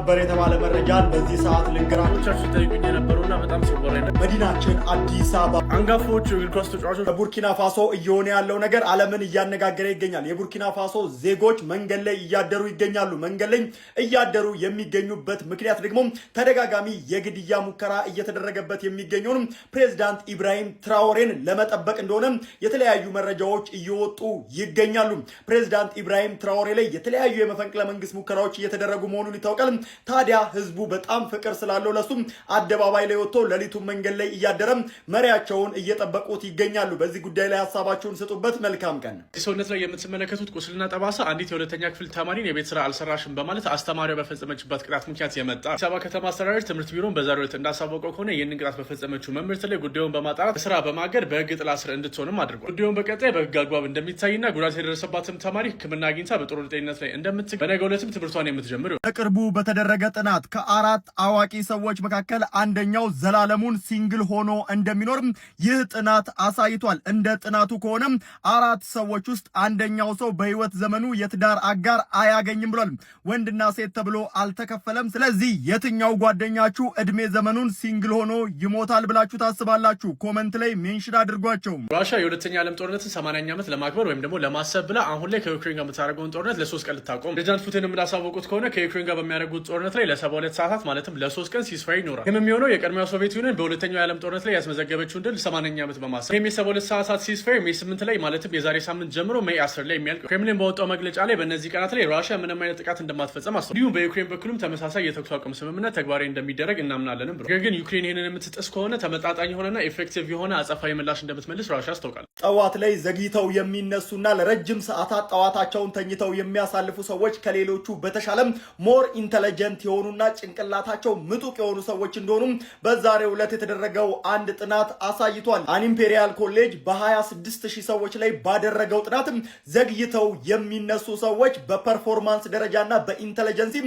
ሰበር የተባለ መረጃን በዚህ ሰዓት ልንገራችሁ። ቻችሁ ጠይቁኝ የነበሩና በጣም ሲወራ መዲናችን አዲስ አበባ አንጋፋዎቹ የእግር ኳስ ተጫዋቾች በቡርኪና ፋሶ እየሆነ ያለው ነገር ዓለምን እያነጋገረ ይገኛል። የቡርኪና ፋሶ ዜጎች መንገድ ላይ እያደሩ ይገኛሉ። መንገድ ላይ እያደሩ የሚገኙበት ምክንያት ደግሞ ተደጋጋሚ የግድያ ሙከራ እየተደረገበት የሚገኘውን ፕሬዝዳንት ኢብራሂም ትራኦሬን ለመጠበቅ እንደሆነ የተለያዩ መረጃዎች እየወጡ ይገኛሉ። ፕሬዝዳንት ኢብራሂም ትራኦሬ ላይ የተለያዩ የመፈንቅለ መንግስት ሙከራዎች እየተደረጉ መሆኑን ይታወቃል። ታዲያ ህዝቡ በጣም ፍቅር ስላለው ለሱም አደባባይ ላይ ወጥቶ ሌሊቱን መንገድ ላይ እያደረ መሪያቸውን እየጠበቁት ይገኛሉ። በዚህ ጉዳይ ላይ ሀሳባችሁን ስጡበት። መልካም ቀን። ሰውነት ላይ የምትመለከቱት ቁስልና ጠባሳ አንዲት የሁለተኛ ክፍል ተማሪን የቤት ስራ አልሰራሽም በማለት አስተማሪዋ በፈጸመችባት ቅጣት ምክንያት የመጣ። አዲስ አበባ ከተማ አስተዳደር ትምህርት ቢሮን በዛሬው ዕለት እንዳሳወቀው ከሆነ ይህንን ቅጣት በፈጸመችው መምህርት ላይ ጉዳዩን በማጣራት ስራ በማገድ በህግ ጥላ ስር እንድትሆንም አድርጓል። ጉዳዩን በቀጣይ በህግ አግባብ እንደሚታይና ጉዳት የደረሰባትም ተማሪ ሕክምና አግኝታ በጥሩ ጤንነት ላይ እንደምትገኝ፣ በነገው ዕለትም ትምህርቷን የምትጀምር። በቅርቡ በተደረገ ጥናት ከአራት አዋቂ ሰዎች መካከል አንደኛው ዘላለሙን single ሆኖ እንደሚኖር ይህ ጥናት አሳይቷል። እንደ ጥናቱ ከሆነም አራት ሰዎች ውስጥ አንደኛው ሰው በህይወት ዘመኑ የትዳር አጋር አያገኝም ብሏል። ወንድና ሴት ተብሎ አልተከፈለም። ስለዚህ የትኛው ጓደኛችሁ እድሜ ዘመኑን single ሆኖ ይሞታል ብላችሁ ታስባላችሁ? Comment ላይ mention አድርጓቸው። ራሻ የሁለተኛ ዓለም ጦርነትን 80ኛ ዓመት ለማክበር ወይም ደግሞ ለማሰብ ብላ አሁን ላይ ከዩክሬን ጋር የምታደርገውን ጦርነት ለ3 ቀን ልታቆም። ፕሬዚዳንት ፑቲን እንዳሳወቁት ከሆነ ከዩክሬን ጋር በሚያደርጉት ጦርነት ላይ ለ72 ሰዓታት ማለትም ለ3 ቀን ceasefire ይኖራል። ይህም የሚሆነው የቀድሞዋ ሶቪየት ዩኒየን በሁለተኛው የዓለም ጦርነት ላይ ያስመዘገበችውን ድል 80ኛ ዓመት በማሰብ። ይህም የ72 ሰዓታት ceasefire May 8 ላይ ማለትም የዛሬ ሳምንት ጀምሮ May 10 ላይ የሚያልቅ። ክሬምሊን በወጣው መግለጫ ላይ በእነዚህ ቀናት ላይ ራሽያ ምንም አይነት ጥቃት እንደማትፈጽም አስታውቋል። እንዲሁም በዩክሬን በኩልም ተመሳሳይ የተኩስ አቁም ስምምነት ተግባራዊ እንደሚደረግ እናምናለንም ብሏል። ነገር ግን ዩክሬን ይህንን የምትጥስ ከሆነ ተመጣጣኝ የሆነና effective የሆነ አጸፋዊ ምላሽ እንደምትመልስ ራሽያ አስታውቃለች። ጠዋት ላይ ዘግይተው የሚነሱና ለረጅም ሰዓታት ጠዋታቸውን ተኝተው የሚያሳልፉ ሰዎች ከሌሎቹ በተሻለም more intelligent የሆኑና ጭንቅላታቸው ምጡቅ የሆኑ ሰዎች እንደሆኑ በዛሬው ዕለት የተደረገው አንድ ጥናት አሳይቷል። An Imperial College በ26 ሺህ ሰዎች ላይ ባደረገው ጥናት ዘግይተው የሚነሱ ሰዎች በ performance ደረጃና በ intelligence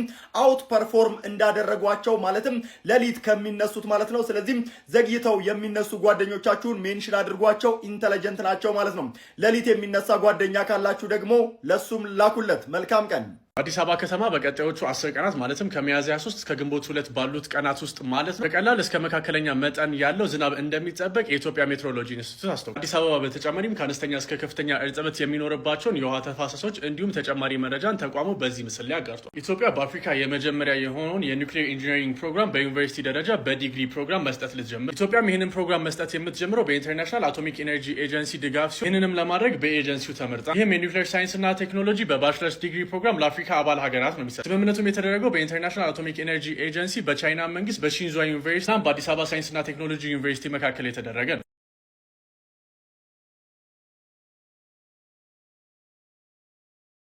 outperform እንዳደረጓቸው፣ ማለትም ሌሊት ከሚነሱት ማለት ነው። ስለዚህም ዘግይተው የሚነሱ ጓደኞቻችሁን mention አድርጓቸው፣ intelligent ናቸው ማለት ነው። ሌሊት የሚነሳ ጓደኛ ካላችሁ ደግሞ ለሱም ላኩለት። መልካም ቀን። አዲስ አበባ ከተማ በቀጣዮቹ 10 ቀናት ማለትም ከሚያዝያ 3 እስከ ግንቦት 2 ባሉት ቀናት ውስጥ ማለት ነው ከቀላል እስከ መካከለኛ መጠን ያለው ዝናብ እንደሚጠበቅ የኢትዮጵያ ሜትሮሎጂ ኢንስቲትዩት አስታውቋል። አዲስ አበባ በተጨማሪም ከአነስተኛ እስከ ከፍተኛ እርጥበት የሚኖርባቸውን የውሃ ተፋሰሶች እንዲሁም ተጨማሪ መረጃን ተቋሙ በዚህ ምስል ላይ አጋርቷል። ኢትዮጵያ በአፍሪካ የመጀመሪያ የሆነውን የ nuclear engineering ፕሮግራም በዩኒቨርሲቲ ደረጃ በዲግሪ ፕሮግራም መስጠት ልትጀምር። ኢትዮጵያም ይህንን ፕሮግራም መስጠት የምትጀምረው በ International Atomic Energy Agency ድጋፍ ሲሆን ይህንንም ለማድረግ በኤጀንሲው ተመርጣ። ይህም የኒውክሌር ሳይንስና ቴክኖሎጂ በ bachelor's degree ፕሮግራም ለአፍሪካ አባል ሀገራት ነው የሚሰጠው። ስምምነቱም የተደረገው በ International Atomic Energy Agency፣ በቻይና መንግስት፣ በሺንዟ ዩኒቨርሲቲ እና በአዲስ አበባ ሳይንስና ቴክኖሎጂ ዩኒቨርሲቲ መካከል የተደረገ ነው።